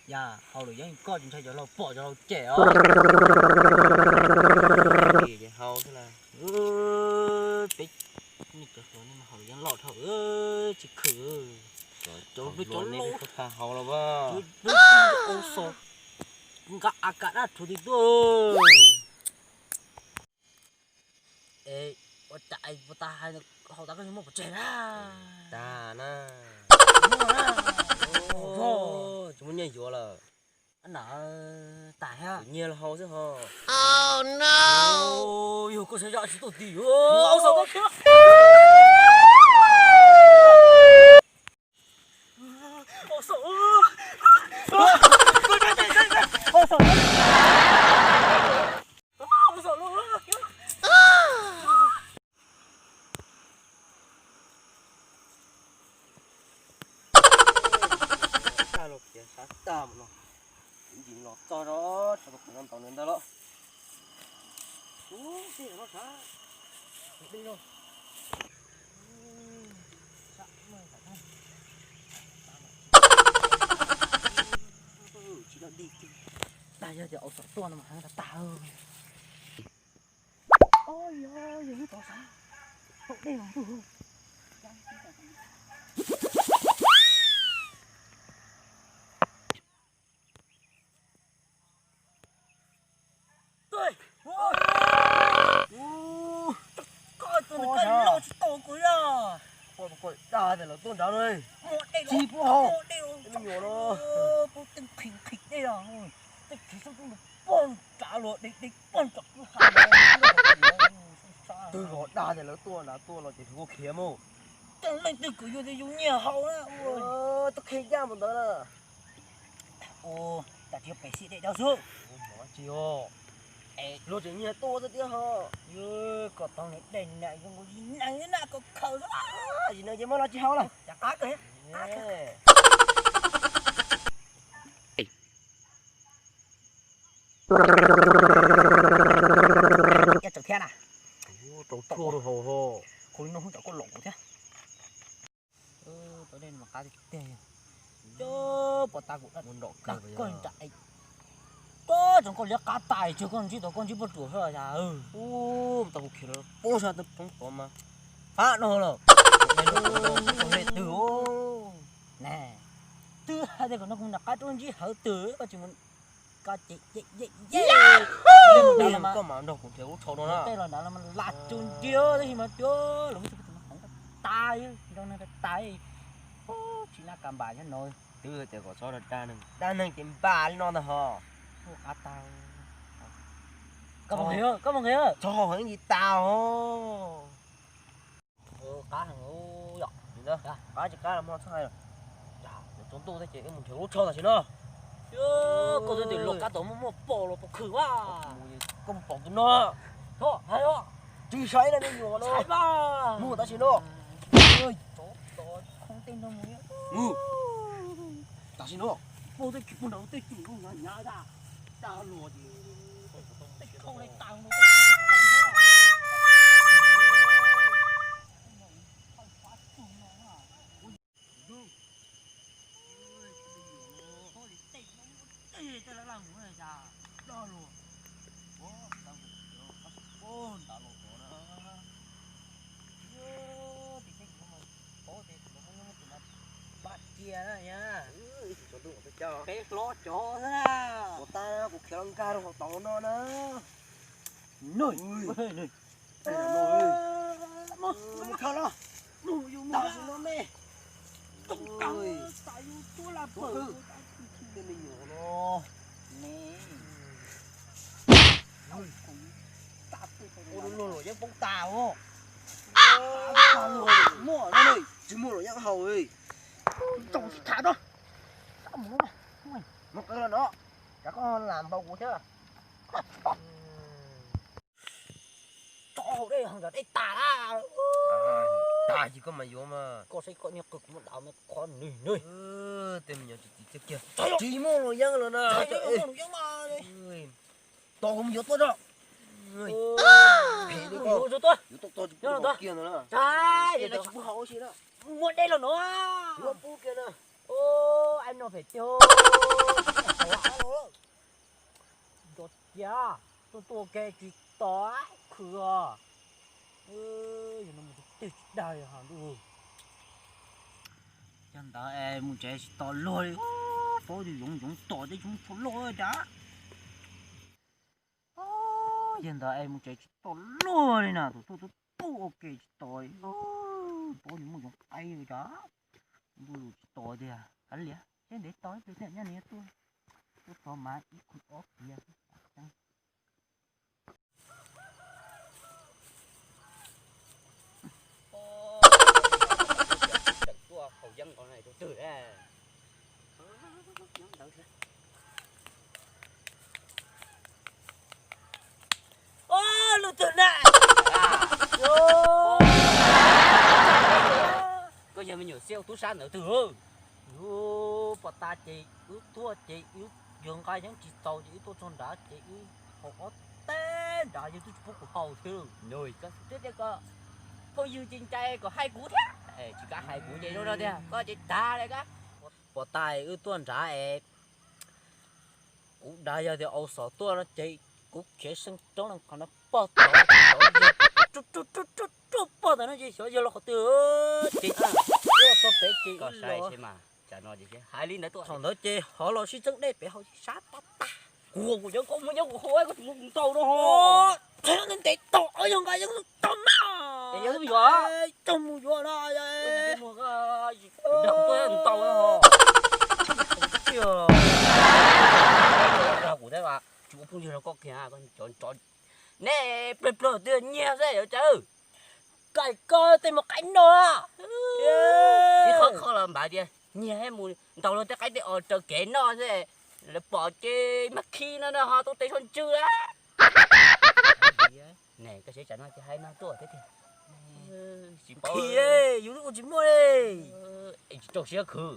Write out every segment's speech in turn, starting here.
Yog haus luam yeeb koj tsis ntshai cov laus pom cov laus cem os. Ces haus xwb las. Peb cov hluas nej mas haus luam yeeb loj dhau, tsis khwm. Cov hluas nej pheej pha haus los as. Nqa a ka dab rhuv ti tuaj. Es ua cas puas tas hais haus tas koj yuav muaj pov tseg na? Tag na. Tsis muaj nyiaj yuav lawm. Na, tas thiab. Nyiag los haus xwb ho. Yog koj saib zaj tsis tuaj tim. Tag los khiav sab tag mus no. Ntsis los txog zog, tsis tau tus no ntaus nws ntag los. Ub, tej no sab, tus dej no. Tsis dog dig kiag. Dag yog tias au xom tuaj no mas heev tag tag. Yog yog lub tod sab, haus dej los ntuj. Koj tus nws koj loj tsis tau kuv yog. Koj dag tias lawv tuaj nrad no. Tsis pub haus. Me nyuam no. Pub teej qhis qhis dej los, teej qhis xub pub nrad pog nrad los dej dej pog nrad pub ha. Twb los dag tias lawv tuaj nrad tuaj los ces kuv khiav mus. Tej leej twg kuv yuav tias yus nyiag haus na. Tuaj khiav ncaj mus ntawd na. Ua, tas tsis pem xij dej dawb xwb. Tsis os. Es luag tseem nyiag tuaj xwb tiag ho. Koj tau nws dej nws zoo nkaus li nees na, koj khaws xwb. Tsis nees ces muab los tsis haus lawm. Cas qab kawg. Ua tau tshuaj rau haus ho. Kuv li no hnub tom koj lom kuv thiab. Tau dej no mas qab tiag tiag. Cov pov tas kuv dag koj nram. Koj tsoom koj liab qab tais tseg koj ntsib tau koj ntsib poj ruam xwb yas. Ub, tau kuv khiav los poob sab teb poob tod mas fab no lawm. Tau dej twg os. Twb hais tias kom nrog kuv nram qab rau ntsib hawv twg koj tsis mus. Koj ces ye ye ye. Koj mam nrog kuv nrhiav lub tsho no na. Tej los nrad los lam tsum ntiag tab sis mas tias los muab tus no tas, nrog neeg tas tas. Tsis nab kas npam nyob no. Twb tias kom txhob dag neeg, dag neeg ces npam li no ntag ho. Qab tag. Koj mus nqhis, koj mus nqhis. Txhob haus heev li tas os. Qab heev yom. Qab tsis qab los muab txhob hais. Tsaus ntuj thiab ces wb mus nrhiav lub tsho tam sim no. Koj twb tias luag qab tod muaj muaj pom los pom khwm a. Koj mus pom tus no. Tsis saib na me nyuam no. Mus tam sim no. Mus tam sim no. Mus tej kwv pug nrad tej cwm nyob hnyav hnyav dag. Dag luag ces tej khau li tas. Pab cia na yas. Peb hlob cov xwb na. Kuv tab kuv khiav los nkag rau hauv tod no na. Nws, nws, nws, mus khaws los. Mus yus mus tam sim no me. Tus kab tas yus tuaj la pawg. Tej me nyuam no. Ua luag luam yeeb poob tas os. Muaj, tsis muaj luam yeeb haus li. Tsoom sib tham rau. Muab qhwv los no, tsam koj lam npau kuv thiab. Tso haus dej ho nkag dej tas na. Tas ces koj mam yuav mas. Koj saib koj niag qw kuv muab dav me qhov nws nws. Tej me nyuam tsis txiv txiaj kiag. Tsis muaj luam yeeb los na. Tos kuv mus yuav tuaj tso. Phem li koj. Yuav tuaj txog tsis pub haus kiag ntag na. Tsis pub haus si na. Muaj dej los no. Yuav pub kiag na. Ai no phem tiag. Nco cia, tuaj tuaj ke tsis tos khwv os. Yog no mus twg tsis dag ho ntuj. Yog ntawd es mus tsev tsis tos luag li, paub yus yoov yoov tom teb tsis muaj tshuaj loj dav. Yog ntawd es mus tsev tsis tos luag li na, tus tuaj tuaj tuaj ua ke tsis tos li, paub yus muaj yoov qaib li dav. Ntuj yus tsis tos tiag, kav liam seb ntev tos ib pliag thiaj nyob nws tuaj. Tuaj tos mas ib khub ob kiag. Tseem tuaj haus yeeb ua no rau twg na? Lub twg na? Koj yog me nyuam xiab tub sab ntawd twg? Pom tas ces wb tuaj ces wb yog nqa yeeb tsis txaus ces wb tuaj txog nrad ces wb haus ob teg nrad yog twb tsis pub kuv haus thiab. Nws koj twb tias koj phooj ywg ces ncai kom hais kuv thiab, tsis kam hais kuv ces zoo no tiag koj ces tag li koj. Pom tas wb tuaj nrad es kuv dag yog tias au xos tuaj no ces kuv khiav seej roob no qhov no pog tod, rub rub rub rub pog tod no ces xyov yog los qhov twg ces wb los txog pem ces wb los. Thaum ntawd ces hov los sib txeeb dej pem hauv sab tab tag. Kuv kuv nyob koj muaj nyob kuv hu koj tus ntaus no ho. Ntev tau yog nqa yeeb tau mas. Coj mus yuav no. Ntaus no ho. Kuv thiab tsis ua phooj ywg rau koj kiag, koj cov ntsov ne, pluag pluag twb nyiag xwb yuav cas. Kaim koj tej mus qaib no. Ib qho qho los npav tias nyiag mus ntaus luag tej qaib tej os raws kev noj xwb, lawv pom ces mag khi no no ho tub teb soj ntswg a. Ne koj seb tsam no ces hais no tuaj thiab tiag. Tsis paub, yus lub ua tsis muaj li. Tsis rau siab khwv,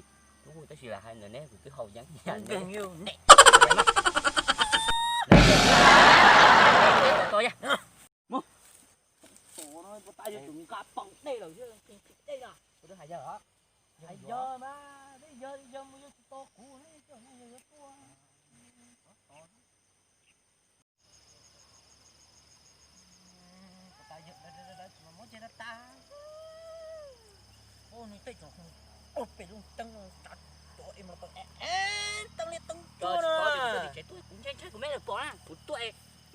tab sis lam hais ntawd ne kuv twb haus yeeb. Mus. Tus no puas tas yog tus nqa pom dej lawm thiab, dej na. Hais yog mas, dej yog, yog mus yog tsis tau kuv ne, yog yog tuaj. Ua nws tej tsoom ua pem lub teeb tsa, teeb liaj teeb tuaj na. Kuv ntshai ntshai kuv me lawv pom na, kuv tuaj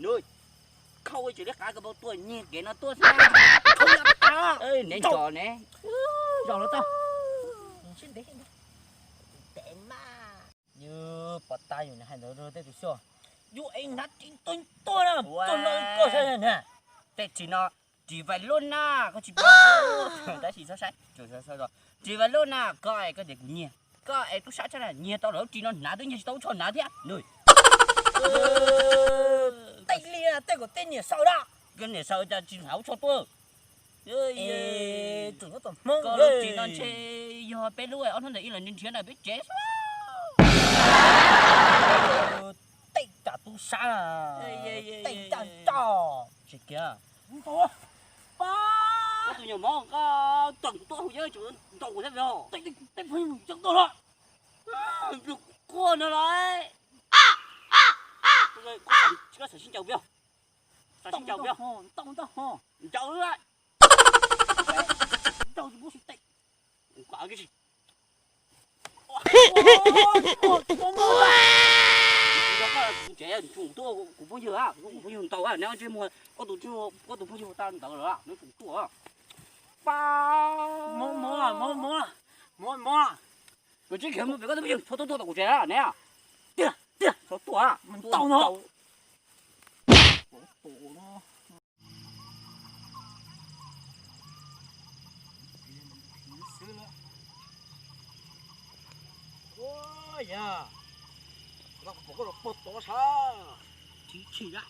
nws khau tsis li qav koj pab tuaj nyiag kev no tuaj xwb. Neb tso ne, zos los tau. Yus pom tas yus hais ntawd rau tej tus xyuas, yus es hnav ris tuag tuag na, tuag no koj saib na. Tej ris no ris vais lub na, koj tsis pom. Tab sis txhob saib, ris vais lub na, koj es koj tias kuv nyiag, koj es tub sab tshaj na, nyiag tau lawm ris no hnav twb nyiag tsis tau lub tsho hnav thiab. Tej li tej kom tej niam saw da, koj niam saw cas tsis hnav lub tsho tuaj. Tseem nyob tom Hmoob, koj lub ris no ntshe yog peb lub, ob hnub ntawd ib los nrhiav nrhiav ntawm peb tsev xwb. Tej cas tub sab, tej cas tso, tsis kiag. Koj tus nyuam mov koj tseem tuaj hu yeeb tseem ntaus kuv thiab os. Tej phooj ywg tseem tuaj los, quaj no los. Koj xav sib ncaws peb, xav sib ncaws peb, ntaus ntag ho, ncaws lawm, ntaus tsis pub sib teg. Kuv phooj ywg, kuv phooj ywg ntaus, neb ntsej muag, koj tus, koj tus phooj ywg tau ntawd lawm, neb tsum tuaj. Pab, mov, mov, mov, mov, mov. Koj tsis khiav mus pem koj tus phooj ywg, txhob tuaj tuaj tom kuv tsev ne. Tiag, tiag, txhob tuaj, tau no. Ua yog, koj pom koj los pog tod sab. Thib chim lawm.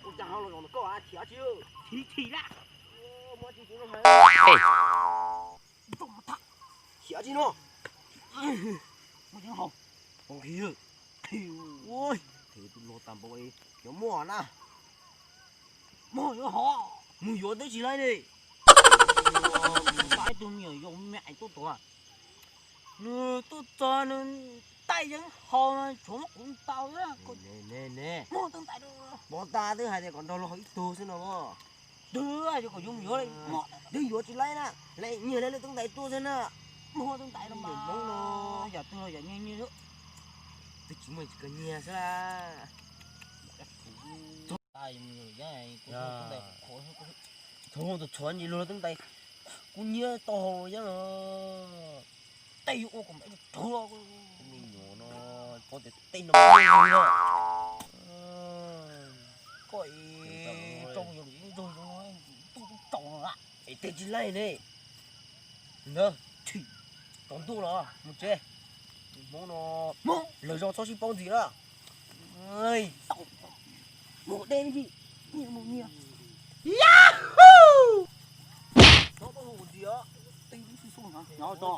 Ua cas ho los zaum ntawm koj a, chim dab tsi? Thib chim lawm. Muaj dab tsi no? Muaj yeeb haus. Ua, ua, tus luag tas npaum yuav muaj na. Muaj yuav hov, mus yuav twb tsis laib li. Pab ib tug me nyuam yaus me ais tuaj tuav. Nws tuaj txog nws taij yeeb haus no tshuav muab kuv ntaus na. Ne ne ne, muab teeb tais rau. Pov tas twb hais tias kom nrog luag haus ib tug xwb no. Twb yog kom yuav mus yuav li, twb yuav tsis laib na, nyiag lawv lub teeb tais tuaj xwb na. Muab teeb tais rau mas. Hmoob no yam twg los yam nyiag nyiag xwb. Twb tsis muaj tsis kawg nyiag xwb la. Txhob tus tshuav ntsis luag teeb tais, kuv nyiag tau hau yeeb los. Tej yuav ua kom me rau me nyuam no, pov tias tej no no. Koj rau yus ib nrog no, tuaj tau no a. Es tej tsis laij ne. Ntawd, tsaus ntuj los mus tsev. Hmoob no, lawv zoo txhob sib paub ntxiv na. Mus deb me ntsis, nyiag mus nyiag. Yahoo! Txhob paub hu kuv ntxiv os. Tib lub sib xub no, nyob tso.